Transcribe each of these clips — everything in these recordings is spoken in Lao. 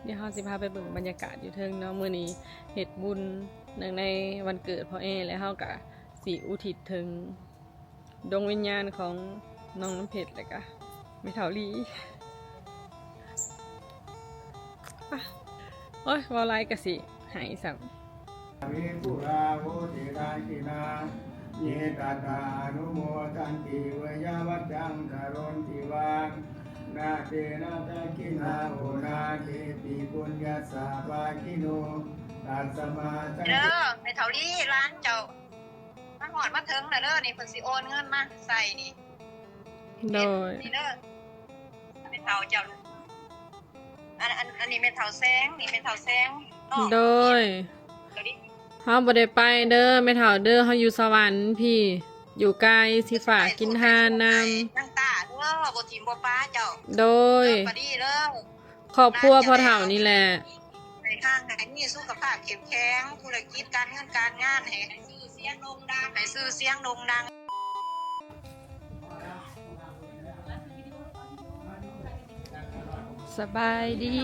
ດຽວເຮົາຊິພາໄປເບິ່ງບັນຍາກາດຢູ່ເທິງເນາະ. ມື້ນີ້ເຮັດບຸນເນື່ອງໃນວັນເກີດພໍ່ແອ ແລະເຮົາກະຊິອຸທິດເຖິງ ດວງວິນຍານຂອງນ້ອງນ້ຳເພັດ ແລ້ວກະແມ່ເຖົ້າລີ. ໂອ້ຍ ເວົ້າຫຼາຍກະຊິໄຫ້ຊ້ຳ. ເມ ປຸຣາໂຫຕິ ທັກຂິນາ ເຍ ຕະຖາ ອະນຸໂມທັນຕິ ເວຍະວັດທັງ ກະໂຣນຕິ ວັງ ນະເຕນະ ທັກຂິນາ ໂອນາ ເຂຕິ ປຸນຍັດສະ ພາກິໂນ ຕັດສະມາ ທັງ ເດີ ແມ່ເຖົ້າລີ ຫຼານເຈົ້າ ມາຮອດມາເຖິງແລ້ວເດີ ນີ້ເພິ່ນຊິໂອນເງິນມາໃສ່ນີ້. ໂດຍ ນີ້ເດີ ແມ່ເຖົ້າເຈົ້າ ອັນ ອັນ ອັນນີ້ແມ່ເຖົ້າແສງ ນີ້ແມ່ເຖົ້າແສງເນາະ. ໂດຍ ເຮົາບໍ່ໄດ້ໄປເດີແມ່ເຖົ້າເດີ ເຮົາຢູ່ສະຫວັນພີ້ ຢູ່ໄກ ຊິຝາກກິນທານນຳ. ນາງຕາເດີ ບໍ່ຖິ້ມບໍ່ປະເຈົ້າ. ໂດຍ ເດີ ຄອບຄົວພໍ່ເຖົ້ານີ້ແຫຼະ ໃຫ້ຮ່າງກາຍມີສຸຂະພາບເຂັ້ມແຂງ ທຸລະກິດການເງິນການງານ ໃຫ້ຊື່ສຽງໂດ່ງດັງ ໃຫ້ຊື່ສຽງໂດ່ງດັງ. ສະບາຍດີ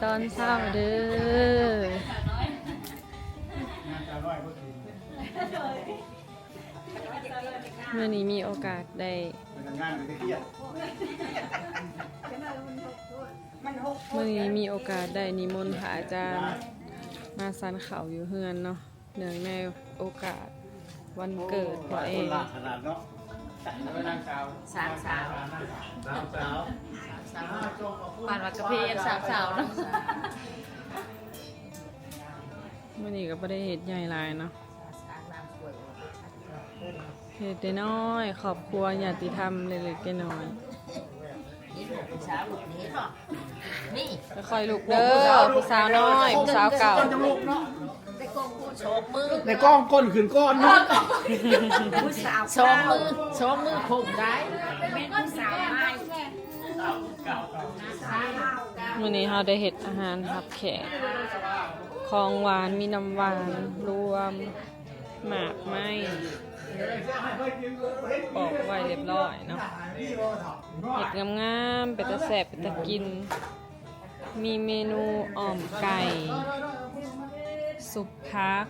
ຕອນເຊົ້າເດີ. ມື້ນີ້ມີໂອກາດໄດ້ ມື້ນີ້ມີໂອກາດໄດ້ນິມົນພະອາຈານມາສັນເຂົ້າຢູ່ເຮືອນເນາະ ເນື່ອງໃນໂອກາດວັນເກີດພໍ່ແອ. ສາມສາວ ປານວ່າກະເພນສາມສາວເນາະ. ມື້ນີ້ກໍບໍ່ໄດ້ເຮັດໃຫຍ່ຫຼາຍເນາະ ເຮັດນ້ອຍໆ ຄອບຄົວຍາດຕິທຳເລັກໆນ້ອຍໆ. ຄ່ອຍໆລຸກເດີ ຜູ້ສາວນ້ອຍ ຜູ້ສາວເກົ່າ. ໃນກ້ອງກົ້ນຂຶ້ນກ່ອນເນາະ ສອງມື ສອງມືຄົມໄດ້. ມື້ນີ້ເຮົາໄດ້ເຮັດອາຫານຮັບແຂກ ຂອງຫວານ ມີນ້ຳຫວານລວມ ໝາກໄມ້ ປອກໄວ້ລຽບຮ້ອຍເນາະ ເຮັດງາມໆ ເປັນຕາແຊບ ເປັນຕາກິນ. ມີເມນູອ່ອມໄກ່ ຊຸບຜັກ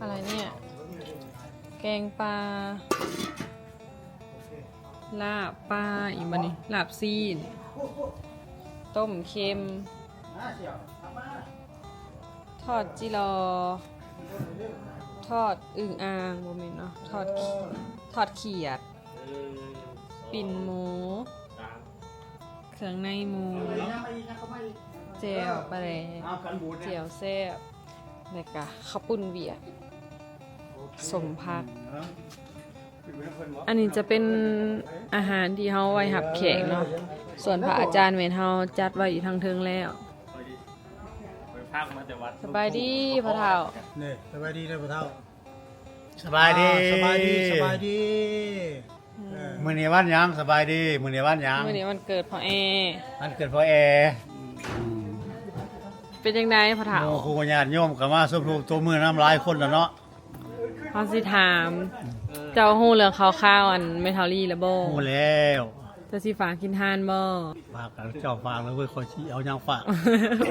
ອະໄລເນຍ ແກງປາ ລາບປາ ອີ່ຫຍັງນີ້ ລາບຊີ້ນ ຕົ້ມເຄັມ ທອດຈິລໍ ທອດອຶ່ງອ່າງ ບໍ່ແມ່ນເນາະ ທອດ ທອດຂຽດ ປີ້ນໝູ ເຄື່ອງໃນໝູ ແຈ່ວປາແດກ ແຈ່ວແຊບ ແລ້ວກະເຂົ້າປຸ້ນຫວຽດ ສົ້ມຜັກ. ອັນນີ້ຈະເປັນອາຫານທີ່ເຮົາໄວ້ຮັບແຂກເນາະ ສ່ວນພະອາຈານແມ່ນເຮົາຈັດໄວ້ຢູ່ທາງເທິງແລ້ວ. ສະບາຍດີພໍ່ເຖົ້າ. ນີ້ ສະບາຍດີເດີພໍ່ເຖົ້າ. ສະບາຍດີ ອ່າ ສະບາຍດີ ສະບາຍດີ. ອືມ ເອີ ມື້ນີ້ວັນຫຍັງ? ສະບາຍດີ ມື້ນີ້ວັນຫຍັງ? ມື້ນີ້ວັນເກີດພໍ່ແອ. ວັນເກີດພໍ່ແອ. ອືມ ເປັນຈັ່ງໃດພໍ່ເຖົ້າ? ໂອ້ ຄູຍາດໂຍມກໍມາສົມທົບຕົບມືນຳຫຼາຍຄົນແລ້ວເນາະ. ເຮົາຊິຖາມ ເຈົ້າຮູ້ເລື່ອງຂ່າວໆ ອັນແມ່ເຖົ້າລີແລ້ວບໍ່? ຮູ້ແລ້ວ. ເຈົ້າຊິຝາກກິນທານບໍ່? ຝາກ ເຈົ້າຝາກແລ້ວເວີ້ຍ ຂ້ອຍຊິເອົາຫຍັງຝາກ?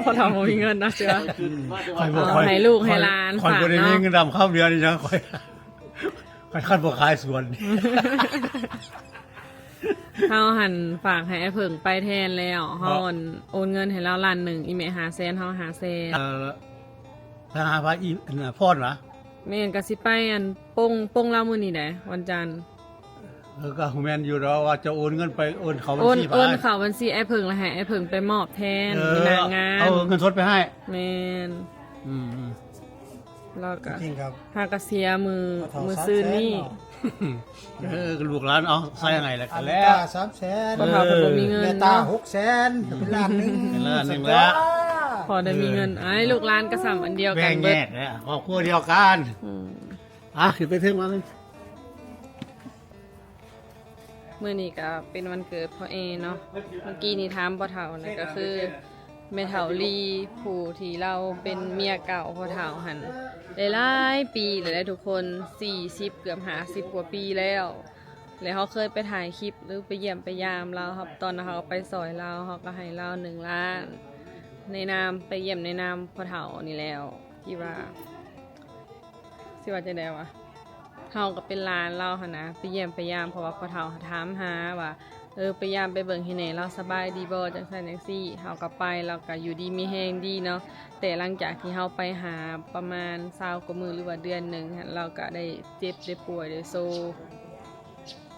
ພໍ່ເຖົ້າບໍ່ມີເງິນເນາະ ເຊື່ອ. ອືມ ຂ້ອຍບໍ່ ເອົາ ຂ້ອຍ ໃຫ້ລູກໃຫ້ຫຼານ ຂ້ອຍ ຂ້ອຍບໍ່ໄດ້ມີເງິນດຳຄຳດຽວນີ້ຫຍັງ ຂ້ອຍ ຄັນບໍ່ຂາຍສວນ. ເຮົາຫັ້ນຝາກໃຫ້ອ້າຍເຜິ້ງໄປແທນແລ້ວ ເຮົາ ເອີ ອັນໂອນເງິນໃຫ້ລາວລ້ານໜຶ່ງ ອີ່ແມ່ຫ້າແສນ ເຮົາຫ້າແສນ. ເອີ ທາງຫາພະອີ່ ອັນ ພອນຫວາ? ແມ່ນ ກະຊິໄປ ອັນ ປົງ ປົງລາວມື້ນີ້ແຫຼະ ວັນຈັນ. ເອີ ກະຮູ້ແມ່ນຢູ່ດອກວ່າຈະໂອນເງິນໄປ ໂອນເຂົ້າບັນຊີ ໂອນ ອ້າຍ ໂອນເຂົ້າບັນຊີອ້າຍເຜິ້ງ ແລ້ວໃຫ້ອ້າຍເຜິ້ງໄປມອບແທນ ເອີ ໃນໜ້າງານ ເອົາເງິນສົດໄປໃຫ້. ແມ່ນ. ອືມ ແລ້ວກະ ຈິງໆ ຫາກະເສຍມື້ ມື້ຊືນນີ້. ເອີ ລູກຫຼານເອົາໃສ່ໃຫ້ແລ້ວກະແລ້ວ. ສາມແສນ ພໍ່ເຖົ້າເພິ່ນບໍ່ມີເງິນເນາະ ແມ່ຕາຫົກແສນ ເປັນລ້ານໜຶ່ງ ເປັນລ້ານໜຶ່ງແລ້ວ. ພໍໄດ້ມີເງິນ ເອີ ອ້າຍ ລູກຫຼານກະສ່ຳອັນດຽວກັນເບິດ ແບ່ງແຍກແລ້ວ ຄອບຄົວດຽວກັນ. ອືມ ອ່ະ ຂຶ້ນໄປເທິງມາ. ມື້ນີ້ກະເປັນວັນເກີດພໍ່ແອເນາະ ເມື່ອກີ້ນີ້ຖາມພໍ່ເຖົ້ານະ ກະຄືແມ່ເຖົ້າລີ ຜູ້ທີ່ລາວເປັນເມຍເກົ່າພໍ່ເຖົ້າຫັ້ນ ໄດ້ຫຼາຍປີແລ້ວເດ້ທຸກຄົນ ສີ່ສິບ ເກືອບຫ້າສິບກວ່າປີແລ້ວ. ແລະເຮົາເຄີຍໄປຖ່າຍຄລິບ ຫຼື ໄປຢ້ຽມໄປຢາມລາວ ເຮົາ ຕອນນັ້ນເຮົາກໍໄປຊ່ອຍລາວ ເຮົາກໍໃຫ້ລາວໜຶ່ງລ້ານ ໃນນາມ ໄປຢ້ຽມໃນນາມພໍ່ເຖົ້ານີ້ແຫຼະ ທີ່ວ່າ ຊິວ່າຈັ່ງໃດວະ ເຮົາກໍເປັນຫຼານລາວຫັ້ນນະ ໄປຢ້ຽມໄປຢາມ ເພາະວ່າພໍ່ເຖົ້າຖາມຫາວ່າ ເອີ ໄປຢາມໄປເບິ່ງໃຫ້ແດ່ ລາວສະບາຍດີບໍ່ ຈັ່ງຊັ້ນຈັ່ງຊີ້ ເຮົາກໍໄປ ລາວກໍຢູ່ດີມີແຮງດີເນາະ. ແຕ່ຫຼັງຈາກທີ່ເຮົາໄປຫາປະມານຊາວກວ່າມື້ ຫຼືວ່າເດືອນໜຶ່ງຫັ້ນ ລາວກໍໄດ້ເຈັບໄດ້ປ່ວຍໄດ້ໂຊ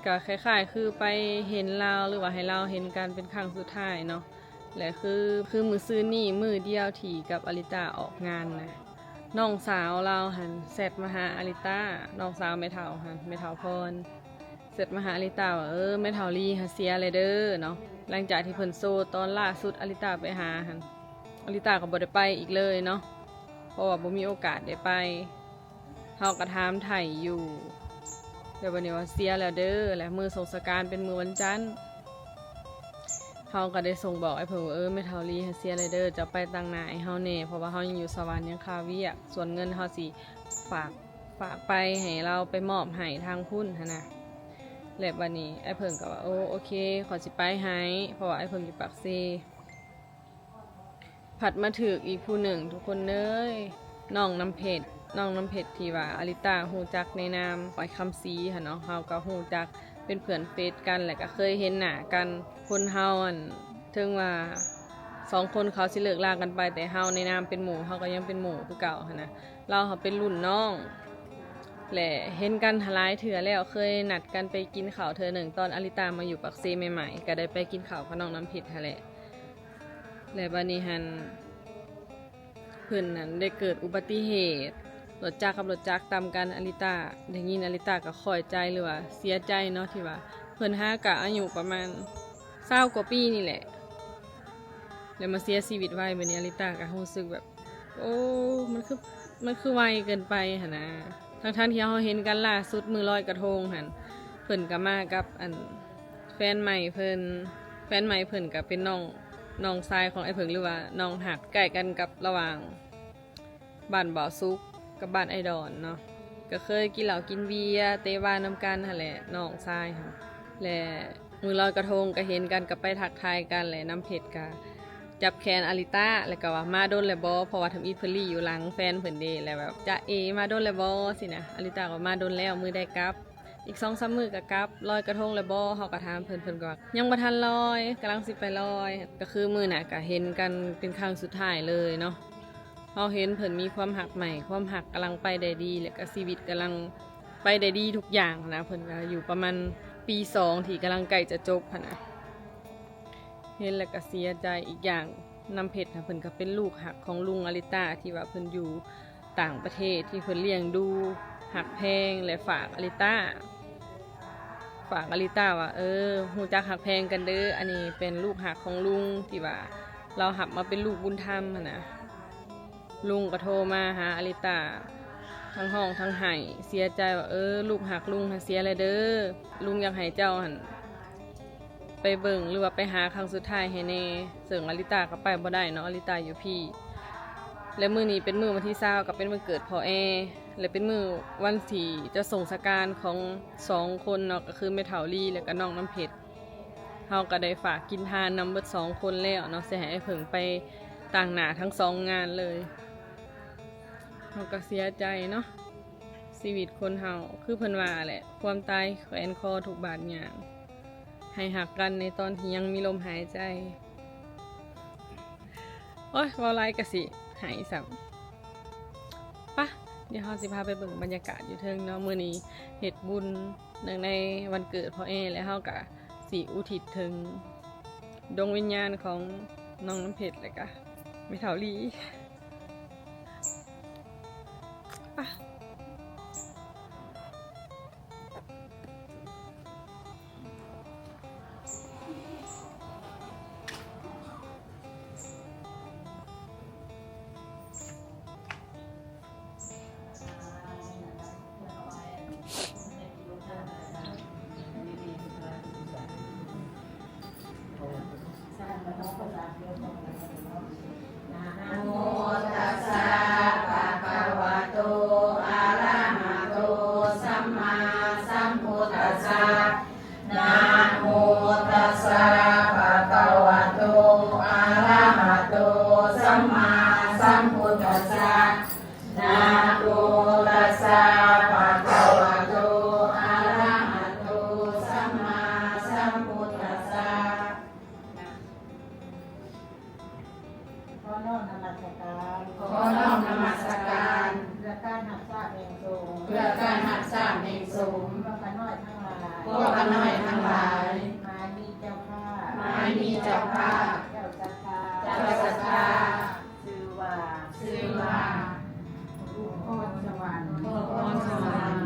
ກໍຄ້າຍໆຄືໄປເຫັນລາວ ຫຼືວ່າໃຫ້ລາວເຫັນກັນເປັນຄັ້ງສຸດທ້າຍເນາະ. ແລະຄື ຄືມື້ຊືນນີ້ ມື້ດຽວທີ່ກັບອາລິຕາອອກງານນະ ນ້ອງສາວລາວຫັ້ນແຊັດມາຫາອາລິຕາ ນ້ອງສາວແມ່ເຖົ້າຫັ້ນ ແມ່ເຖົ້າພອນ ແຊັດມາຫາອາລິຕາວ່າ ເອີ ແມ່ເຖົ້າລີຫາເສຍແລ້ວເດີເນາະ. ຫຼັງຈາກທີ່ເພິ່ນໂຊຕອນລ່າສຸດອາລິຕາໄປຫາຫັ້ນ ອາລິຕາກໍບໍ່ໄດ້ໄປອີກເລີຍເນາະ ເພາະວ່າບໍ່ມີໂອກາດໄດ້ໄປ. ເຮົາກໍຖາມໄຖ່ຢູ່ ແລ້ວບັດນີ້ວ່າເສຍແລ້ວເດີ ແລະມື້ສົ່ງສະການເປັນມື້ວັນຈັນ ເຮົາກໍໄດ້ສົ່ງບອກອ້າຍເຜິ້ງວ່າ ເອີ ແມ່ເຖົ້າລີຫາເສຍແລ້ວເດີ ເຈົ້າໄປຕາງໜ້າໃຫ້ເຮົາແດ່ ເພາະວ່າເຮົາຍັງຢູ່ສະຫວັນ ຍັງຄາວຽກ ສ່ວນເງິນເຮົາຊິຝາກ ຝາກໄປໃຫ້ລາວໄປມອບໃຫ້ທາງພຸ້ນຫັ້ນນະ. ແລະບັດນີ້ອ້າຍເຜິ້ງກໍວ່າ ໂອ ໂອເຄ ຂ້ອຍຊິໄປໃຫ້ ເພາະວ່າອ້າຍເຜິ້ງຢູ່ປາກເຊ. ພັດມາຖືກອີກຜູ້ໜຶ່ງ ທຸກຄົນເອີຍ ນ້ອງນ້ຳເພັດ ນ້ອງນ້ຳເພັດທີ່ວ່າອາລິຕາຮູ້ຈັກໃນນາມອ້ອຍຄຳສີຫັ້ນເນາະ ເຮົາກໍຮູ້ຈັກເປັນເພື່ອນເຟສກັນ ແລະກໍເຄີຍເຫັນໜ້າກັນ. ຄົນເຮົາຫັ້ນ ເຖິງວ່າສອງຄົນເຂົາຊິເລີກລາກັນໄປ ແຕ່ເຮົາໃນນາມເປັນໝູ່ ເຮົາກໍຍັງເປັນໝູ່ຄືເກົ່າຫັ້ນນະ. ລາວເຮົາເປັນລຸ້ນນ້ອງ ແລະເຫັນກັນຫຼາຍເທື່ອແລ້ວ ເຄີຍນັດກັນໄປກິນເຂົ້າເທື່ອໜຶ່ງ ຕອນອາລິຕາມາຢູ່ປາກເຊໃໝ່ໆ ກໍໄດ້ໄປກິນເຂົ້າກັບນ້ອງນ້ຳເພັດຫັ້ນແຫຼະ. ແລະບາດນີ້ຫັ້ນ ເພິ່ນນັ້ນໄດ້ເກີດອຸບັດຕິເຫດ ລົດຈັກກັບລົດຈັກຕຳກັນ. ອາລິຕາໄດ້ຍິນ ອາລິຕາກໍຂ້ອຍໃຈ ຫຼືວ່າເສຍໃຈເນາະ ທີ່ວ່າເພິ່ນຫາກະອາຍຸປະມານຊາວກວ່າປີນີ້ແຫຼະ ແລ້ວມາເສຍຊີວິດໄວ. ບາດນີ້ອາລິຕາກໍຮູ້ສຶກແບບ ໂອ້ ມັນຄື ມັນຄືໄວເກີນໄປຫັ້ນນະ. ທັງໆທີ່ເຮົາເຫັນກັນລ່າສຸດມື້ລອຍກະທົງຫັ້ນ ເພິ່ນກໍມາກັບ ອັນ ແຟນໃໝ່ເພິ່ນ ແຟນໃໝ່ເພິ່ນກໍເປັນນ້ອງ ນ້ອງຊາຍຂອງອ້າຍເຜິ້ງ ຫຼືວ່ານ້ອງຮັກ ໃກ້ກັນກັບລະຫວ່າງບ້ານບ່າວສຸກກັບບ້ານອ້າຍດອນເນາະ. ກໍເຄີຍກິນເຫຼົ້າກິນເບຍ ເຕະບານນຳກັນຫັ້ນແຫຼະ ນ້ອງຊາຍຫັ້ນ. ແລະມື້ລອຍກະທົງກໍເຫັນກັນ ກໍໄປທັກທາຍກັນ ແລະນ້ຳເພັດກໍຈັບແຂນອາລິຕາ ແລ້ວກໍວ່າ ມາດົນແລ້ວບໍ່? ເພາະວ່າທຳອິດເພິ່ນລີ້ຢູ່ຫຼັງແຟນເພິ່ນເດ້ ແລ້ວແບບ ຈະເອ ມາດົນແລ້ວບໍ່? ຊີ້ນະ. ອາລິຕາກໍວ່າ ມາດົນແລ້ວ ມື້ໃດກັບ? ອີກສອງສາມມື້ກໍກັບ. ລອຍກະທົງແລ້ວບໍ່? ເຮົາກໍຖາມເພິ່ນ ເພິ່ນກໍວ່າ ຍັງບໍ່ທັນລອຍ ກຳລັງຊິໄປລອຍ. ກໍຄືມື້ນັ້ນກໍເຫັນກັນເປັນຄັ້ງສຸດທ້າຍເລີຍເນາະ. ເຮົາເຫັນເພິ່ນມີຄວາມຮັກໃໝ່ ຄວາມຮັກກຳລັງໄປໄດ້ດີ ແລ້ວກໍຊີວິດກຳລັງໄປໄດ້ດີທຸກຢ່າງນະ. ເພິ່ນກໍຢູ່ປະມານປີສອງ ທີ່ກຳລັງໃກ້ຈະຈົບຫັ້ນນະ. ເຫັນແລ້ວກໍເສຍໃຈ. ອີກຢ່າງ ນ້ຳເພັດນະ ເພິ່ນກໍເປັນລູກຮັກຂອງລຸງອາລິຕາ ທີ່ວ່າເພິ່ນຢູ່ຕ່າງປະເທດ ທີ່ເພິ່ນລ້ຽງດູ ຮັກແພງ ແລະ ຝາກອາລິຕາ ຝາກອາລິຕາວ່າ ເອີ ຮູ້ຈັກຮັກແພງກັນເດີ ອັນນີ້ເປັນລູກຮັກຂອງລຸງ ທີ່ວ່າລາວຮັບມາເປັນລູກບຸນທຳຫັ້ນນະ. ລຸງກໍໂທມາຫາອາລິຕາ ທັງຮ້ອງທັງໄຫ້ ເສຍໃຈວ່າ ເອີ ລູກຮັກລຸງຫັ້ນເສຍແລ້ວເດີ ລຸງຢາກໃຫ້ເຈົ້າຫັ້ນ ໄປເບິ່ງ ຫຼືວ່າໄປຫາຄັ້ງສຸດທ້າຍໃຫ້ແດ່. ເຊິ່ງອາລິຕາກໍໄປບໍ່ໄດ້ເນາະ ອາລິຕາຢູ່ພີ້. ແລະມື້ນີ້ເປັນມື້ວັນທີຊາວ ກໍເປັນວັນເກີດພໍ່ແອ ແລະເປັນມື້ວັນທີ່ຈະສົ່ງສະການຂອງສອງຄົນເນາະ ກໍຄືແມ່ເຖົ້າລີ ແລະກໍນ້ອງນ້ຳເພັດ. ເຮົາກໍໄດ້ຝາກກິນທານນຳເບິດສອງຄົນແລ້ວເນາະ ຊິໃຫ້ອ້າຍເຜິ້ງໄປຕາງໜ້າທັງສອງງານເລີຍ. ເຮົາກໍເສຍໃຈເນາະ ຊີວິດຄົນເຮົາ ຄືເພິ່ນວ່າແຫຼະ ຄວາມຕາຍແຂວນຄໍທຸກບາດຍ່າງ. ໃຫ້ຮັກກັນໃນຕອນທີ່ຍັງມີລົມຫາຍໃຈ. ໂອ້ຍ ເວົ້າຫຼາຍກະຊິໄຫ້ຊ້ຳ. ປະ ດຽວເຮົາຊິພາໄປເບິ່ງບັນຍາກາດຢູ່ເທິງເນາະ. ມື້ນີ້ເຮັດບຸນເນື່ອງໃນວັນເກີດພໍ່ແອ ແລະເຮົາກະຊິອຸທິດເຖິງດວງວິນຍານຂອງນ້ອງນ້ຳເພັດ ແລະກະແມ່ເຖົ້າລີ. ປະ. ขอน้อมนมัสการ ขอน้อมนมัสการ เพื่อการรับทราบแห่งสงฆ์ เพื่อการรับทราบแห่งสงฆ์ พวกข้าน้อยทั้งหลาย พวกข้าน้อยทั้งหลาย หมายนี้เจ้าข้า หมายนี้เจ้าข้า เจ้าศรัทธา เจ้าศรัทธา ชื่อว่า ชื่อว่า อุพรสวรรค์ อุพรสวรรค์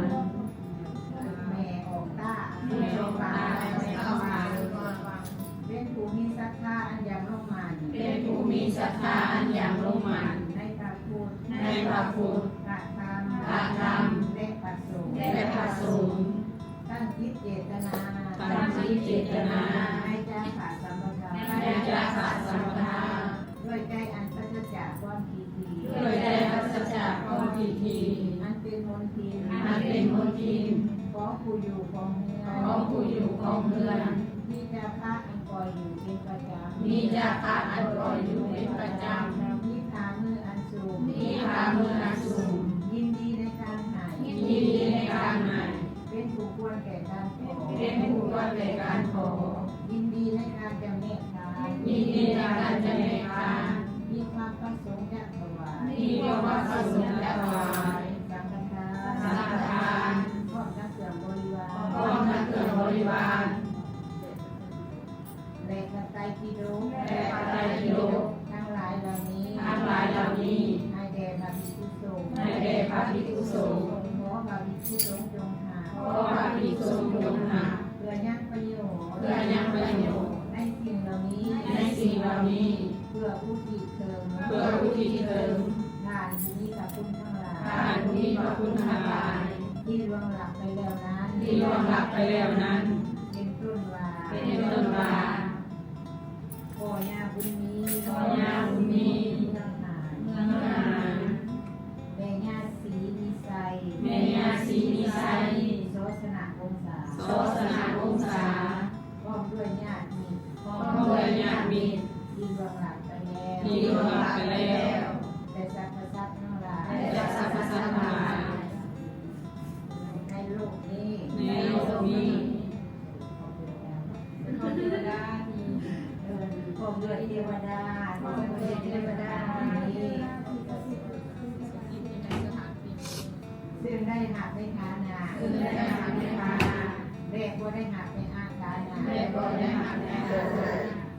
แม่ออกตา แม่ออกตา เป็นผู้มีศรัทธาอันอย่างลงมั่น เป็นผู้มีศรัทธาอันอย่างลงมั่น ในพระพุทธ ในพระพุทธ พระธรรม พระธรรม และพระสงฆ์ และพระสงฆ์ ตั้งจิตเจตนา ตั้งจิตเจตนา ในจาคะสัมปทา ในจาคะสัมปทา ด้วยใจอันปราศจากความทิฏฐิ ด้วยใจปราศจากความทิฏฐิ อันเป็นมลทิน อันเป็นมลทิน ของผู้อยู่ของเฮือน ของผู้อยู่ของเฮือน มีจาคะอันก่ออยู่เป็นประจำ มีจาคะอันก่ออยู่เป็นประจำ มีฝ่ามืออันสูง มีฝ่ามืออันสูง ยินดีในการให้ ยินดีในการให้ เป็นผู้ควรแก่การขอ เป็นผู้ควรแก่การขอ ยินดีในการจำแนกทาน ยินดีในการจำแนกทาน มีความประสงค์จะถวาย มีความประสงค์จะถวาย สังฆทาน สังฆทาน พร้อมทั้งเครื่องบริวาร พร้อมทั้งเครื่องบริวาร และพระไตรปิฎก และพระไตรปิฎก ทั้งหลายเหล่านี้ ทั้งหลายเหล่านี้ ให้แด่พระภิกษุสงฆ์ ให้แด่พระภิกษุสงฆ์ ขอพระภิกษุสงฆ์จงหา ขอพระภิกษุสงฆ์จงหา เพื่อยังประโยชน์ เพื่อยังประโยชน์ ในสิ่งเหล่านี้ ในสิ่งเหล่านี้ เพื่ออุทิศเถิง เพื่ออุทิศเถิง ท่านผู้มีพระคุณทั้งหลาย ท่านผู้มีพระคุณทั้งหลาย ที่ล่วงลับไปแล้วนั้น ที่ล่วงลับไปแล้วนั้น เป็นต้นว่า เป็นต้นว่า พ่อย่าบุญมี พ่อย่าบุญมี เมืองหาน เมืองหาน แม่ย่าศรีนิไส แม่ย่าศรีนิไส โสสนวงศา โสสนวงศา พร้อมด้วยญาติมิตร พร้อมด้วยญาติมิตร ที่ล่วงลับไปแล้ว ที่ล่วงลับไปแล้ว และสรรพสัตว์ทั้งหลาย และสรรพสัตว์ทั้งหลาย ในโลกนี้ ในโลกนี้ พร้อมด้วยเทวดา พร้อมด้วยเทวดา ซึ่งได้รับในฐานะ ซึ่งได้รับในฐานะ และบ่ได้รับในอาคานะ และบ่ได้รับในอาคานะ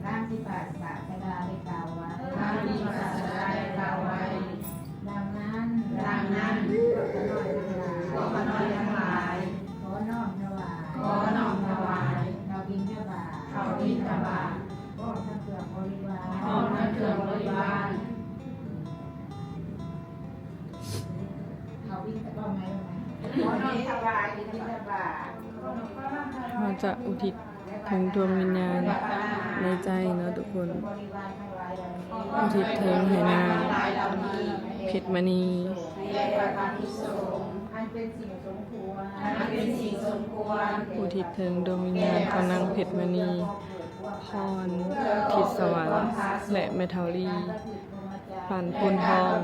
ตามที่พระศาสดาได้กล่าวไว้ ตามที่พระศาสดาได้กล่าวไว้ ดังนั้น ดังนั้น พวกข้าน้อยทั้งหลาย พวกข้าน้อยทั้งหลาย ขอน้อมถวาย ขอน้อมถวาย ข้าวบิณฑบาต ข้าวบิณฑบาต พร้อมทั้งเครื่องบริวาร พร้อมทั้งเครื่องบริวาร ข้าวบิณฑบาต ขอน้อมถวายบิณฑบาต ເຮົາຈະອຸທິດເຖິງດວງວິນຍານໃນໃຈເນາະທຸກຄົນ. ອຸທິດເຖິງໃຫ້ນາງເພັດມະນີ ແລະ ພະພິກສຸສົງ ອັນເປັນສິ່ງສົມຄວນ ອັນເປັນສິ່ງສົມຄວນ ອຸທິດເຖິງດວງວິນຍານຂອງນາງເພັດມະນີ ພອນ ທິດສະຫວັນ ແລະ ແມ່ເຖົ້າລີ ບ້ານໂພນທອງ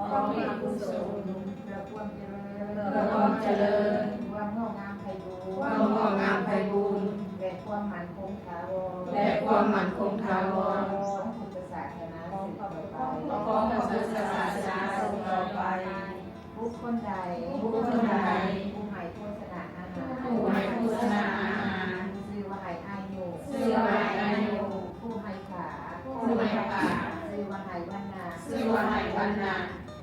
ຂໍໃຫ້ກຸສົນ ເພື່ອຄວາມຈະເລີນ ເພື່ອຄວາມຈະເລີນ ຄວາມງອກງາມໄພບູນ ຄວາມງອກງາມໄພບູນ ແລະ ຄວາມໝັ້ນຄົງຖາວອນ ແລະ ຄວາມໝັ້ນຄົງຖາວອນ ຂອງພຸດທະສາສະໜາສືບຕໍ່ໄປ ຂອງພຸດທະສາສະໜາສືບຕໍ່ໄປ ບຸກຄົນໃດ ບຸກຄົນໃດ ຜູ້ໃຫ້ໂພຊະນາອາຫານ ຜູ້ໃຫ້ໂພຊະນາອາຫານ ຊື່ວ່າໃຫ້ອາຍຸ ຊື່ວ່າໃຫ້ອາຍຸ ຜູ້ໃຫ້ຜ້າ ຜູ້ໃຫ້ຜ້າ ຊື່ວ່າໃຫ້ວັນນະ ຊື່ວ່າໃຫ້ວັນນະ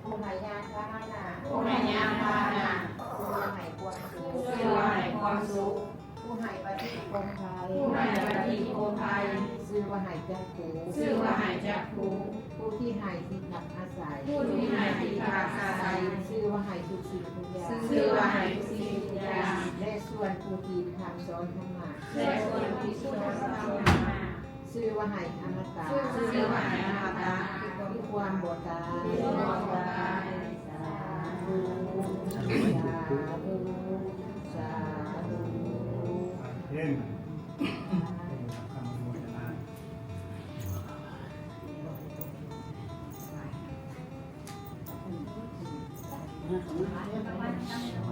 ຜູ້ໃຫ້ຍານພາຫະນະ ຜູ້ໃຫ້ຍານພາຫະນະ ຊື່ວ່າໃຫ້ຄວາມສຸກ ຊື່ວ່າໃຫ້ຄວາມສຸກ ຜູ້ໃຫ້ປະຕິຄົມໄພ ຜູ້ໃຫ້ປະຕິຄົມໄພ ຊື່ວ່າໃຫ້ຈັກຂຸ ຊື່ວ່າໃຫ້ຈັກຂຸ ຜູ້ທີ່ໃຫ້ທີ່ພັກອາໄສ ຜູ້ທີ່ໃຫ້ທີ່ພັກອາໄສ ຊື່ວ່າໃຫ້ທຸກສິ່ງທຸກຢ່າງ ຊື່ວ່າໃຫ້ທຸກສິ່ງທຸກຢ່າງ ແລະ ສ່ວນຜູ້ທີ່ພະຮ່ຳສອນທຳມະ ແລະ ສ່ວນຜູ້ທີ່ພະຮ່ຳສອນທຳມະ ຊື່ວ່າໃຫ້ອະມະຕະ ຊື່ວ່າໃຫ້ອະມະຕະ ຄືຄວາມບໍ່ຕາຍ ຄືຄວາມບໍ່ຕາຍ ສາທຸ ສາທຸ ສາທຸ ເຫັນ ຄຳອະນຸໂມທະນາ.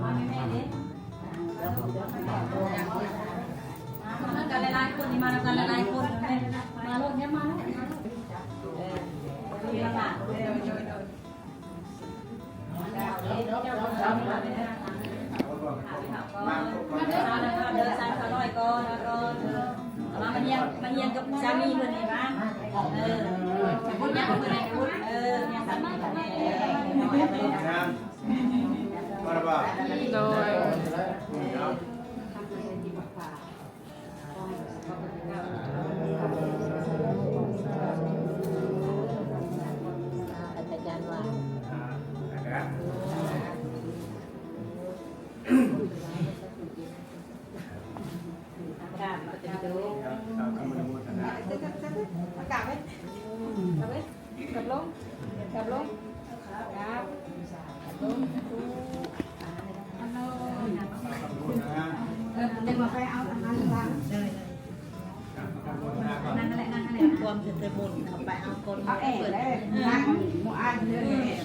ມານຳກັນຫຼາຍໆຄົນ ນີ້ມານຳກັນຫຼາຍໆຄົນ ມາໂລດ ມາໂລດ ມາໂລດ. ສາມີເພິ່ນນີ້ຫວາ? ເອີ ເອີ ສາມີເພິ່ນນີ້ ເອີ ສາມີເພິ່ນນີ້ ໂດຍ ກັບລົງ ກັບລົງ ກັບລົງ ເອີ ຈັ່ງວ່າໄປເອົາອັນນັ້ນລະ ນັ້ນແຫຼະ ນັ້ນແຫຼະ ຄວາມຈະໄປໝຸນເຂົ້າໄປເອົາກ່ອນ ເອົາແອງເດ້ ນັ່ງໝູ່ອາຍເດີ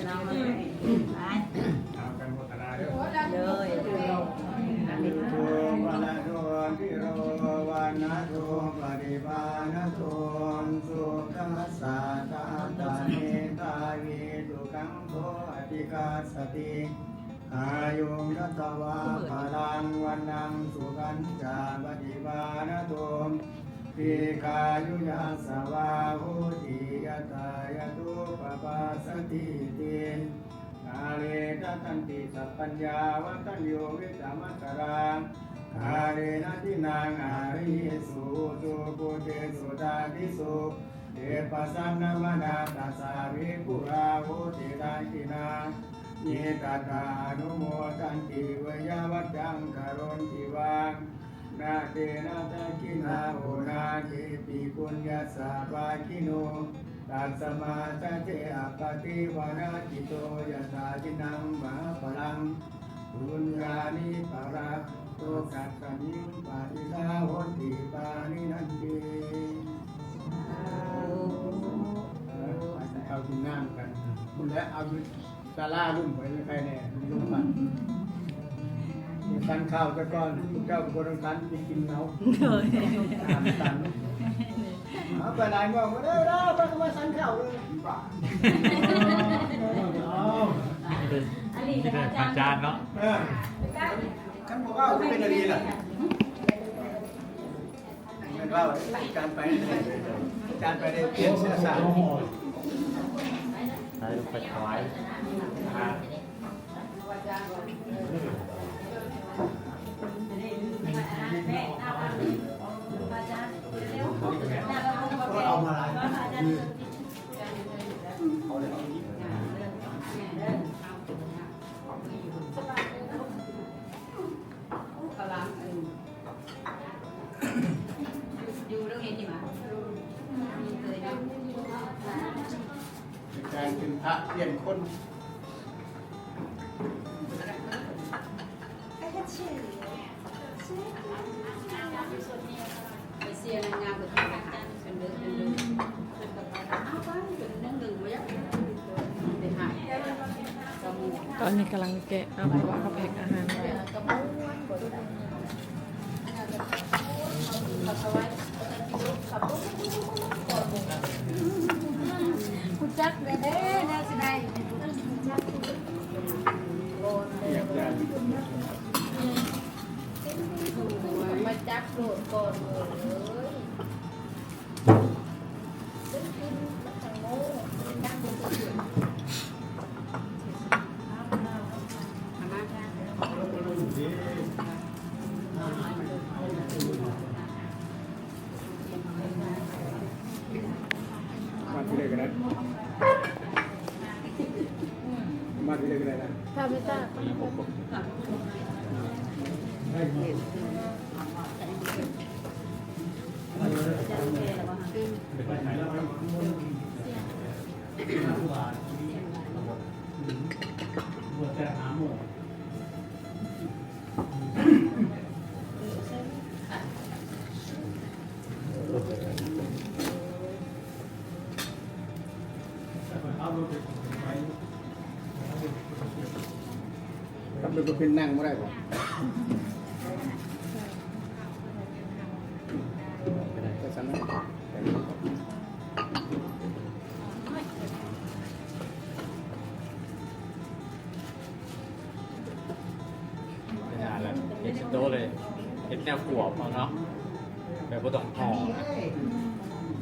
ເອົາກັນໝົດ ໂດຍ ອານິດໂທ ພະລະໂທ ທິໂຣ ວັນນະໂທ ປະລິພານະໂທ ສຸຂັດສະ ດາຕະ ເມທາວີ ສຸຂັງ ໂພ ອະທິຄັດສະຕິ ອາຍຸງ ຍະສະ ວະ ພະລັງ ວັນນັງ ສຸຂັນຈະ ປະລິພານະໂທ ດີຄາຍຸ ຍະສະ ວາ ໂຫຕິ ຍະຖາ ຍະໂທ ປະປັດສະຕິ ເຕ ກາເລ ຕະທັນຕິ ສັບພັນຍາ ວັດທັນໂຍ ວິສາມັດຕະລາ ກາເລນະ ທິນາງ ອາເຣເຍສຸ ອຸຈຸ ພູເຕະ ສຸ ຕາທິ ໂສ ເຕ ປະສັນນະມະນາ ຕັດສາ ວິປຸລາ ໂຫຕິ ທັກຂິນາ ເຍ ຕະຖາ ອະນຸໂມທັນຕິ ເວຍະວັດຈັງ ກະໂຣນຕິ ວາ ນະ ເຕ ນະ ທັກຂິນາ ໂອ ນາ ເຕ ປິ ປຸນຍັດສະ ພາກິໂນ ຕັດສະມາ ສະ ເຕ ອະປະຕິວະນາ ຈິດໂຕ ຍະຖາ ທິນນາງ ມະຫາພະລັງ ປຸນຍານິ ປະລະໂຕ ກັດສະມິງ ປະຕິດຖາ ໂຫຕິ ປານິນນະຕິ ເອີ ໄປກິນເຂົ້າກິນນ້ຳກັນ ພຸ້ນແຫຼະ ເອົາຢູ່ ສາລາລຸ່ມໄປໃກ້ແດ່ ລົມພັດ ສັນເຂົ້າແຕ່ກ່ອນ ພວກເຈົ້າກໍບໍ່ຕ້ອງສັນ ໄປກິນເອົາ ໂດຍ ຕາມສັນ ເອົາໄປຫຼາຍເມືອງ ເດີ ເດີ ໄປກໍມາສັນເຂົ້າເດີ ເອົາ ອັນນີ້ ມີແຕ່ພະອາຈານເນາະ ເອີ ຄັນບໍ່ເວົ້າ ຈະເປັນອັນນີ້ລະ. ແມ່ນວ່າອາຈານໄປ ອາຈານໄປໄດ້ປ່ຽນເຊື້ອສາຍ ໃສ່ລົງໄປຖວາຍ ເອົາມາຫຼາຍ ເອົາເລີຍ ເອົາເລີຍ. ຢູ່ໂຮງຮຽນນີ້ຫວາ? ເຄີຍເນາະ ເປັນການເປັນພະປ່ຽນຄົນ ໄປເຊຍນາງງາມໄປທາງການ ຕອນນີ້ກຳລັງແກະເອົາ ເພາະວ່າເຂົາແພັກອາຫານໄວ້ ຮູ້ຈັກແດ່ເດ້ ແນວຊິໄດ້ ມາຈັບໂລດກ່ອນເອີຍ. ມາທີ່ໃດກໍໄດ້ ມາທີ່ໃດກໍໄດ້ນະ ຖ້າໄມ່ຕ້າງ ຄັນເປັນ ເປັນນັ່ງບໍ່ໄດ້ບໍ່? ເຮັດໂຕເລີຍ ເຮັດແນວກວບເອົາເນາະ ແບບບໍ່ຕ້ອງຫໍ່.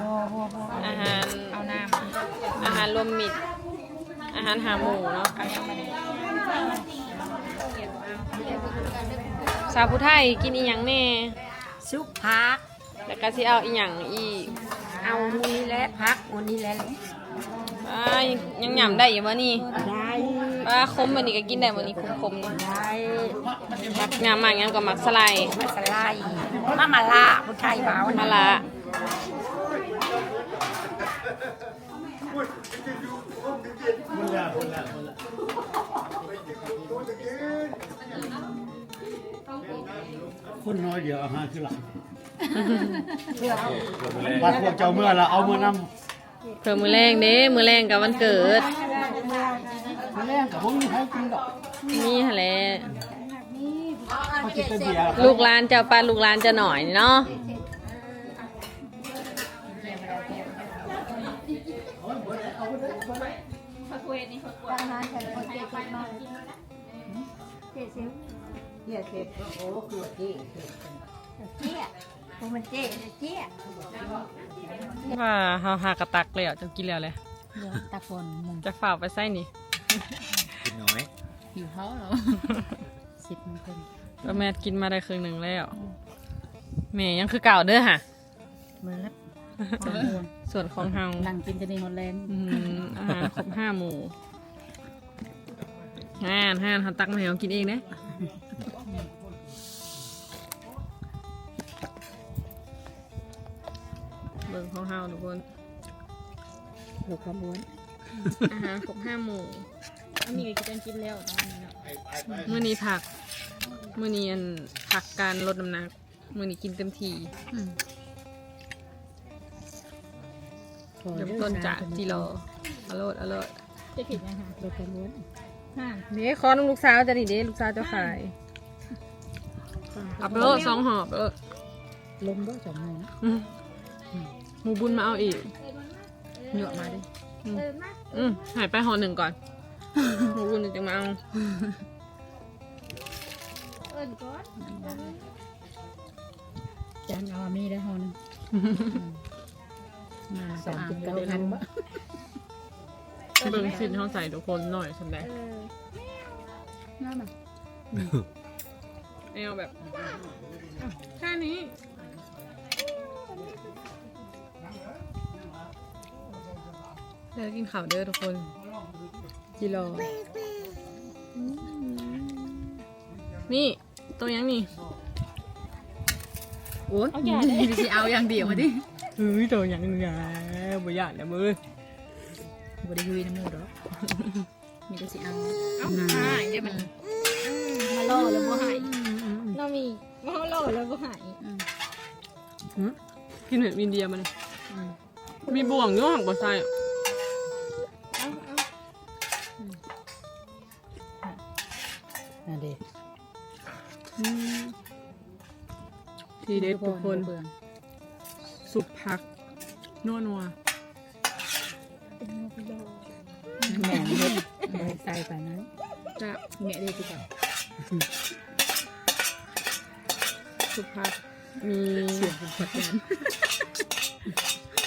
ບໍ່ ບໍ່ ບໍ່ ອາຫານ ເອົານ້ຳ ອາຫານລວມມິດ ອາຫານຫ້າໝູ່ເນາະ. ສາວຜູ້ໄທກິນອີ່ຫຍັງແດ່? ຊຸບຜັກ ແລ້ວກໍຊິເອົາອີ່ຫຍັງອີກ? ເອົາໝູ່ນີ້ແຫຼະ ຜັກໝູ່ນີ້ແຫຼະ. ອ້າຍ ຍັງຫຍ້ຳໄດ້ຢູ່ບໍ່ນີ້? ໄດ້. ປ້າ ຂົມ ອັນນີ້ກໍກິນໄດ້ບໍ່ນີ້? ຂົມໆ ນີ້ ໄດ້. ມັກຫຍ້ຳ ມັກຫຍັງກໍມັກສະໄລ ມັກສະໄລ ມາ ມາລາ ຜູ້ໄທເວົ້າ ມາລາ. ຄົນນ້ອຍດຽວອາຫານຄືຫຼາຍ. ບັດພວກເຈົ້າເມືອລະເອົາເມືອນຳ. ເພື່ອມື້ແລງເດ້ ມື້ແລງກໍວັນເກີດ. ມື້ແລງກໍບໍ່ມີໃຜກິນດອກ. ມີຫັ້ນແຫຼະ. ເຂົາກິນແຕ່ເບຍ. ລູກຫຼານເຈົ້າ ປານລູກຫຼານເຈົ້າໜ້ອຍເນາະ. ເຈົ້າເຮັດນີ້ເຂົາກວດ ເຈົ້າເຮັດນີ້ເຂົາກວດ ເຈ້ເຊວ ເຈ້ເຊວ ໂອ້ ຄືວ່າເຈ້ ເຈ້ ໂອ້ ມັນເຈ້ ເຈ້. ວ່າເຮົາຫາກະຕັກແລ້ວ ເຈົ້າກິນແລ້ວແຫຼະ. ດຽວຕາກ່ອນໝູ່ ຈັກຟ້າວໄປໃສນີ້ ກິນນ້ອຍ ຫິວເຂົ້າແລ້ວ ສິບໂມງເຄິ່ງ ປ້າແມດກິນມາໄດ້ເຄິ່ງໜຶ່ງແລ້ວ ອືມ ແມ່ຍັງຄືເກົ່າເດີຫະ ເໝິດ ສ່ວນຂອງເຮົາ ນັ່ງກິນແຕ່ນີ້ຮອດແລງ ອືມ ອາຫານຄົບຫ້າໝູ່ ຫັ້ນໆ ເຮົາຕັກມາໃຫ້ເຮົາກິນເອງເດ້ ເບິ່ງຂອງເຮົາທຸກຄົນ ເພື່ອຄວາມອ້ວນ ອາຫານຄົບຫ້າໝູ່ ອັນນີ້ກໍກິນ ກິນແລ້ວເນາະ ມື້ນີ້ພັກ ມື້ນີ້ອັນ ພັກການລົດນ້ຳໜັກ ມື້ນີ້ກິນເຕັມທີ່ ອືມ ເລີ່ມຕົ້ນຈາກຈີລໍ ອະໂລດ ອະໂລດ ຈະກິນຫຍັງຫະ ລົດຄວາມອ້ວນ ຮະ ເດ້ ຂໍນຳລູກສາວເຈົ້ານີ້ເດ້ ລູກສາວເຈົ້າຂາຍ ອືມ ເອົາໄປໂລດ ສອງຫອບ ເອີ ລົມບໍ່ສອງໝູ່ນະ ອືມ ໝູ່ບຸນມາເອົາອີກ ຍົວະມາເດ້ ອືມ ອືມ ໃຫ້ໄປຫໍ່ໜຶ່ງກ່ອນ ໝູ່ບຸນຈຶ່ງມາເອົາ ເອີ້ນກ່ອນ ຈານເອົາມີໄດ້ຫໍ່ໜຶ່ງ ມາສອງກິນກໍໄດ້ນຳ ເບິ່ງຊິ້ນເຮົາໃສ່ທຸກຄົນ ໜ້ອຍສ່ຳໃດ ເອີ ງາມ ແນວແບບ ແຄ່ນີ້ ເດີ ກິນເຂົ້າເດີທຸກຄົນ ຈີລໍ ນີ້ ໂຕຫຍັງນີ້ ໂອ້ຍ ເອົາຢ່າເດ້ ຊິເອົາຢ່າງດຽວມາຕິ ເຮີ້ຍ ໂຕຫຍັງນີ້ ບໍ່ຢ້ານນະເວີຍ ບໍ່ໄດ້ເຮີ້ຍນຳໝູ່ດອກ ມີແຕ່ຊິເອົາ ເອົາ ຫາຍເດ້ມັນ ມາລໍແລ້ວບໍ່ໃຫ້ ອືມ ເນາະ ມີ ມາລໍແລ້ວບໍ່ໃຫ້ ອືມ ກິນເຫັດອິນເດຍມັນ ອືມ ມີບ່ວງຢູ່ ຫາກບໍ່ໃສ່ ເອົາ ເອົາ ອືມ ນັ້ນເດ້ ອືມ ທີເດັດທຸກຄົນ ຊຸບຜັກ ນົວໆ ແມ່ເຮັດ ບໍ່ໃສ່ປານນັ້ນ ຈະ ແມ່ເຮັດຄືກັນ ຊຸບຜັກ ມີ ສຽງເປັນປະຈຳ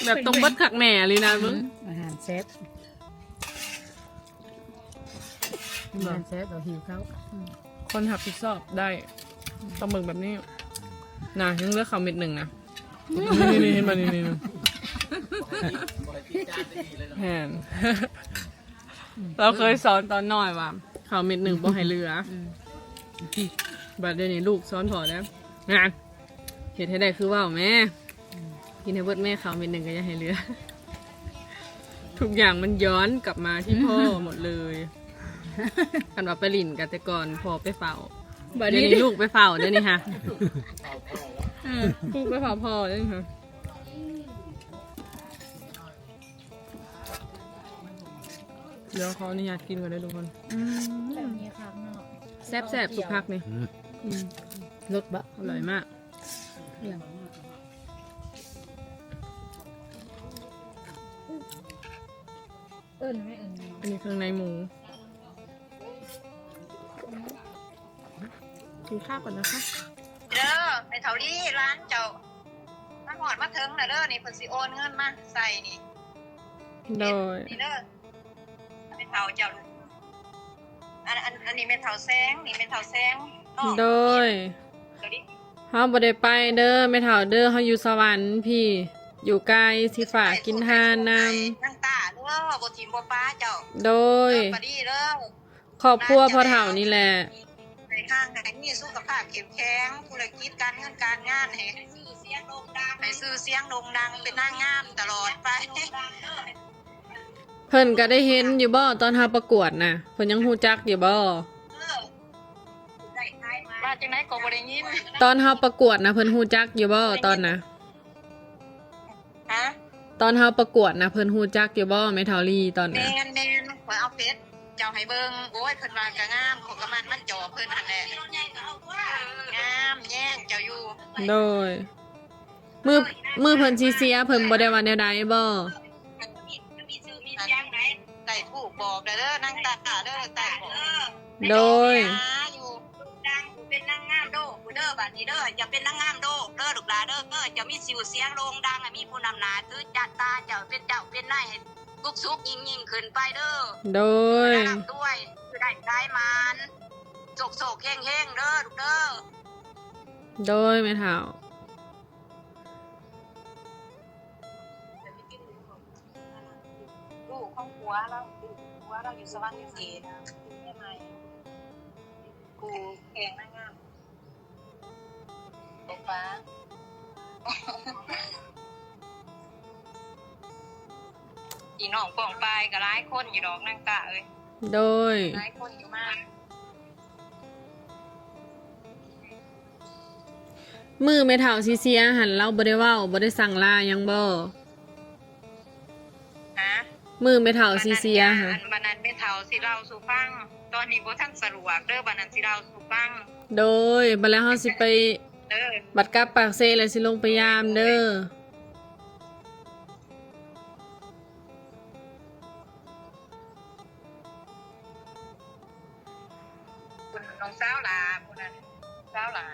ແບບຕ້ອງເບິດຄັກແນ່ອີ່ຫຼີນະເບິ່ງ ອືມ ອາຫານແຊບ ອືມ ອາຫານແຊບ ເຮົາຫິວເຂົ້າ ອືມ ຄົນຮັບຜິດຊອບໄດ້ ອືມ ຕ້ອງເບິ່ງແບບນີ້ ນະ ຍັງເຫຼືອເຂົ້າເມັດໜຶ່ງນະ ນີ້ໆ ເຫັນບໍ່ ນີ້ໆ ແມ່ນ ອືມ ລາວເຄີຍສອນຕອນນ້ອຍວ່າ ເຂົ້າເມັດໜຶ່ງບໍ່ໃຫ້ເຫຼືອ ອືມ ບັດດຽວນີ້ລູກສອນພໍ່ແລ້ວ ງານ ເຮັດໃຫ້ໄດ້ຄືເວົ້າແມ້ ອືມ ກິນໃຫ້ເບິດແມ້ ເຂົ້າເມັດໜຶ່ງກໍຢ່າໃຫ້ເຫຼືອ ທຸກຢ່າງມັນຍ້ອນກັບມາທີ່ພໍ່ໝົດເລີຍ ຄັນວ່າໄປຫຼິ້ນກັນແຕ່ກ່ອນ ພໍ່ໄປເຝົ້າ ບັດດຽວນີ້ ດຽວນີ້ລູກໄປເຝົ້າເດ້ນີ້ຫະ ເອີ ລູກໄປເຝົ້າພໍ່ເດ້ນີ້ຫະ. ດຽວຂໍອະນຸຍາດກິນກ່ອນເດີທຸກຄົນ ອືມ ແບບນີ້ຄັກເນາະ ແຊບໆ ຊຸບຜັກນີ້ ອືມ ອືມ ລົດບະ ອະລ່ອຍມາກ ເອີ້ນແມ່ ເອີ້ນແມ່ ອັນນີ້ເຄື່ອງໃນໝູ ກິນຂ້າວກ່ອນນະຄະ ເດີ ແມ່ເຖົ້າລີ້ ຫຼານເຈົ້າ ມາຮອດມາເຖິງແລ້ວເດີ ນີ້ເພິ່ນຊິໂອນເງິນມາໃສ່ນີ້ ໂດຍ ນີ້ເດີ ແມ່ເຖົ້າເຈົ້າ ອັນ ອັນ ອັນນີ້ແມ່ເຖົ້າແສງ ນີ້ແມ່ເຖົ້າແສງເນາະ ໂດຍ ເຮົາບໍ່ໄດ້ໄປເດີແມ່ເຖົ້າເດີ ເຮົາຢູ່ສະຫວັນພີ້ ຢູ່ໄກ ຊິຝາກກິນທານນຳ ນາງຕາເດີ ບໍ່ຖິ້ມບໍ່ປະເຈົ້າ ໂດຍ ເດີ ຄອບຄົວພໍ່ເຖົ້ານີ້ແຫຼະ ໃຫ້ຮັ່ງໃຫ້ມີສຸຂະພາບເຂັ້ມແຂງ ທຸລະກິດການເງິນການງານ ໃຫ້ຊື່ສຽງໂດ່ງດັງ ໃຫ້ຊື່ສຽງໂດ່ງດັງ ເປັນນາງງາມຕະຫຼອດໄປ. ເພິ່ນກໍໄດ້ເຫັນຢູ່ບໍ່ ຕອນເຮົາປະກວດນະ ເພິ່ນຍັງຮູ້ຈັກຢູ່ບໍ່? ວ່າຈັ່ງໃດກໍບໍ່ໄດ້ຍິນ ຕອນເຮົາປະກວດນະ ເພິ່ນຮູ້ຈັກຢູ່ບໍ່ຕອນນະ? ຮະ? ຕອນເຮົາປະກວດນະ ເພິ່ນຮູ້ຈັກຢູ່ບໍ່ ແມ່ເຖົ້າລີຕອນນະ? ແມ່ນໆ ຂ້ອຍເອົາເຟສເຈົ້າໃຫ້ເບິ່ງ ໂອ້ຍ ເພິ່ນວ່າກໍງາມ ຂ້ອຍກໍມັກມາຈອບເພິ່ນຫັ້ນແຫຼະ ງາມແຍງເຈົ້າຢູ່ ໂດຍ ມື້ ມື້ເພິ່ນຊິເສຍ ເພິ່ນບໍ່ໄດ້ວ່າແນວໃດບໍ່? ໄດ້ທູບບອກເດີ ນາງຕາເດີ ໄດ້ບອກ ໂດຍ ຫາຢູ່ ໂດ່ງດັງ ເປັນນາງງາມໂລກເດີ ບາດນີ້ເດີ ເຈົ້າເປັນນາງງາມໂລກເດີ ລູກຫຼານເດີ ເຈົ້າມີຊື່ສຽງໂດ່ງດັງ ໃຫ້ມີຜູ້ນຳໜ້າຖືຈັດຕາເຈົ້າ ເປັນເຈົ້າເປັນນາຍ ໃຫ້ ສຸກໆ ຍິ່ງໆ ຂຶ້ນໄປເດີ້. ໂດຍ ລຳລວຍ ຢູ່ໄດ້ຂາຍໝານ ໂຊກໆ ເຮງໆ ເດີ້ລູກເດີ້. ໂດຍ ແມ່ເຖົ້າ. ລູກຂອງຜົວລາວ ລູກຂອງຜົວລາວຢູ່ສະຫວັນນະເຂດ ເມຍໃໝ່ ຜູ້ແຂ່ງນາງງາມ ໂອປາ ພີ່ນ້ອງປ້ອງປາຍກໍຫຼາຍຄົນຢູ່ດອກນາງຕາເອີຍ. ໂດຍ ຫຼາຍຄົນຢູ່ມາ. ມື້ແມ່ເຖົ້າຊິເສຍຫັ້ນ ລາວບໍ່ໄດ້ເວົ້າ ບໍ່ໄດ້ສັ່ງລາຫຍັງບໍ່? ຮະ? ມື້ແມ່ເຖົ້າຊິເສຍຫັ້ນ ບັດນັ້ນແມ່ເຖົ້າຊິເລົ່າສູ່ຟັງ. ຕອນນີ້ບໍ່ທັນສະດວກເດີ້ ບັດນັ້ນຊິເລົ່າສູ່ຟັງ. ໂດຍ ບັດແລ້ວເຮົາຊິໄປ ເອີ ບັດກັບປາກເຊແລ້ວຊິລົງໄປຢາມເດີ້. ນ້ອງສາວຫຼ້າ ຜູ້ນັ້ນ ສາວຫຼ້າ.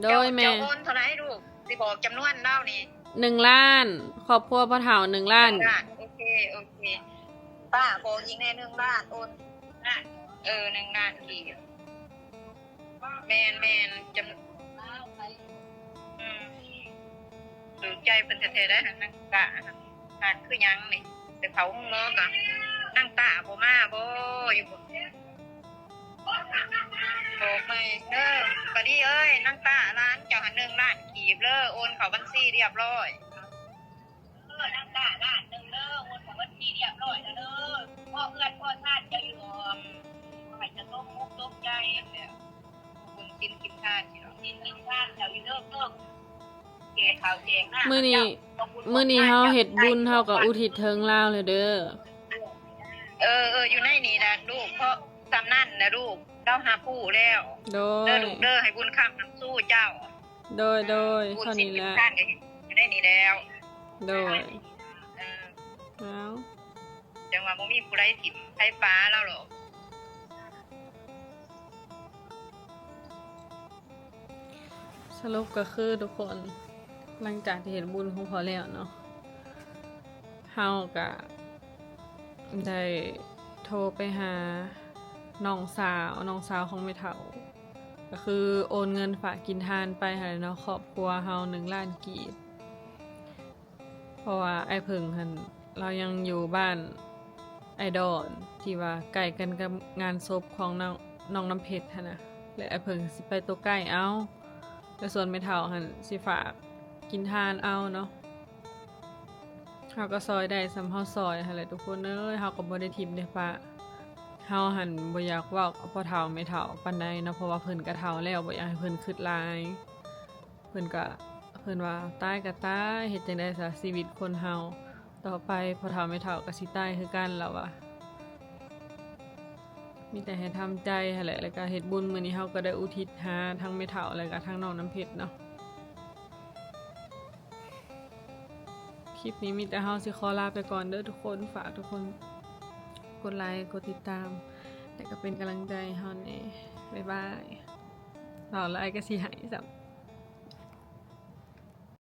ໂດຍແມ່ ເຈົ້າ ເຈົ້າໂອນເທົ່າໃດລູກ? ຊິບອກຈຳນວນລາວນີ້ ໜຶ່ງລ້ານ ຄອບຄົວພໍ່ເຖົ້າ ໜຶ່ງລ້ານ. ໜຶ່ງລ້ານ ໂອເຄ ໂອເຄ. ປ້າບອກອີກແດ່ ໜຶ່ງລ້ານ ໂອນ ເອີ ໜຶ່ງລ້ານກີບ. ແມ່ນໆ ຈຳ ອືມ ຖືກໃຈເພິ່ນແທ້ໆ ໄດ໋ ນາງຕາ ນາງ ນາງຄືຫຍັງນີ້ ໄປເຂົ້າໂຮງໝໍກໍ ນາງຕາບໍ່ມາບໍ່ ຢູ່ບໍ່? ບອກໃໝ່ເດີ ປາລີເອີຍ ນາງຕາ ຫຼານເຈົ້າຫັ້ນ ໜຶ່ງລ້ານກີບເດີ ໂອນເຂົ້າບັນຊີລຽບຮ້ອຍ. ເອີ ນາງຕາ ລ້ານໜຶ່ງເດີ ໂອນເຂົ້າບັນຊີລຽບຮ້ອຍແລ້ວເດີ ພໍເຮືອນພໍຊານເຈົ້າຢູ່ດອກ ຂໍໃຫ້ເຈົ້າສົມມຸກສົມໃຈແຫຼະ ບຸນສິນກິນທານຊິດອກ ສິນກິນທານເຈົ້າຢູ່ເດີ ແຈກເຂົ້າແຈກນ້ຳ. ມື້ນີ້ ມື້ນີ້ເຮົາເຮັດບຸນ ເຮົາກໍອຸທິດເຖິງລາວແລ້ວເດີ. ເອີໆ ຢູ່ໃນນີ້ລະລູກ ເພາະສ່ຳນັ້ນນະລູກ ລາວຮັບຮູ້ແລ້ວ. ໂດຍ ເດີລູກເດີ ໃຫ້ບຸນຄ້ຳນຳສູ່ເຈົ້າ. ໂດຍໆ ເທົ່ານີ້ແຫຼະ ບຸນສິນກິນທານກໍຢູ່ໃນນີ້ແລ້ວ. ໂດຍ ເອີ ເອົາ ຈັ່ງວ່າບໍ່ມີຜູ້ໃດຖິ້ມໃຜປາລາວດອກ. ສະຫຼຸບກໍຄືທຸກຄົນ ຫຼັງຈາກທີ່ເຮັດບຸນຂອງພໍ່ແລ້ວເນາະ ເຮົາກະໄດ້ໂທໄປຫານ້ອງສາວ ນ້ອງສາວຂອງແມ່ເຖົ້າ ກໍຄືໂອນເງິນຝາກກິນທານໄປຫັ້ນແຫຼະເນາະ ຄອບຄົວເຮົາໜຶ່ງລ້ານກີບ. ເພາະວ່າອ້າຍເຜິ້ງຫັ້ນ ລາວຍັງຢູ່ບ້ານອ້າຍດອນ ທີ່ວ່າໃກ້ກັນກັບງານສົບຂອງນ້ອງ ນ້ອງນ້ຳເພັດຫັ້ນນະ ແລະ ອ້າຍເຜິ້ງຊິໄປໂຕໃກ້ເອົາ ແລະ ສ່ວນແມ່ເຖົ້າຫັ້ນຊິຝາກກິນທານເອົາເນາະ. ເຮົາກໍຊ່ອຍໄດ້ສ່ຳເຮົາຊ່ອຍຫັ້ນແຫຼະທຸກຄົນເອີຍ ເຮົາກໍບໍ່ໄດ້ຖິ້ມໄດ້ປະ. ເຮົາຫັ້ນບໍ່ຢາກເວົ້າກັບພໍ່ເຖົ້າແມ່ເຖົ້າປານໃດເນາະ ເພາະວ່າເພິ່ນກໍເຖົ້າແລ້ວ ບໍ່ຢາກໃຫ້ເພິ່ນຄິດຫຼາຍ. ເພິ່ນກະ ເພິ່ນວ່າຕາຍກະຕາຍ ເຮັດຈັ່ງໃດຊະ ຊີວິດຄົນເຮົາ ຕໍ່ໄປພໍ່ເຖົ້າແມ່ເຖົ້າກະຊິຕາຍຄືກັນ ລາວວ່າ. ມີແຕ່ໃຫ້ທຳໃຈຫັ້ນແຫຼະ ແລ້ວກະເຮັດບຸນ. ມື້ນີ້ເຮົາກະໄດ້ອຸທິດຫາທັງແມ່ເຖົ້າ ແລ້ວກະທັງນ້ອງນ້ຳເພັດເນາະ. ຄລິບນີ້ມີແຕ່ເຮົາຊິຂໍລາໄປກ່ອນເດີທຸກຄົນ. ຝາກທຸກຄົນກົດໄລ ກົດຕິດຕາມ ແລະກະເປັນກຳລັງໃຈໃຫ້ເຮົາແດ່. ບາຍບາຍ. ເວົ້າຫຼາຍກະຊິໄຫ້ຊ້ຳ.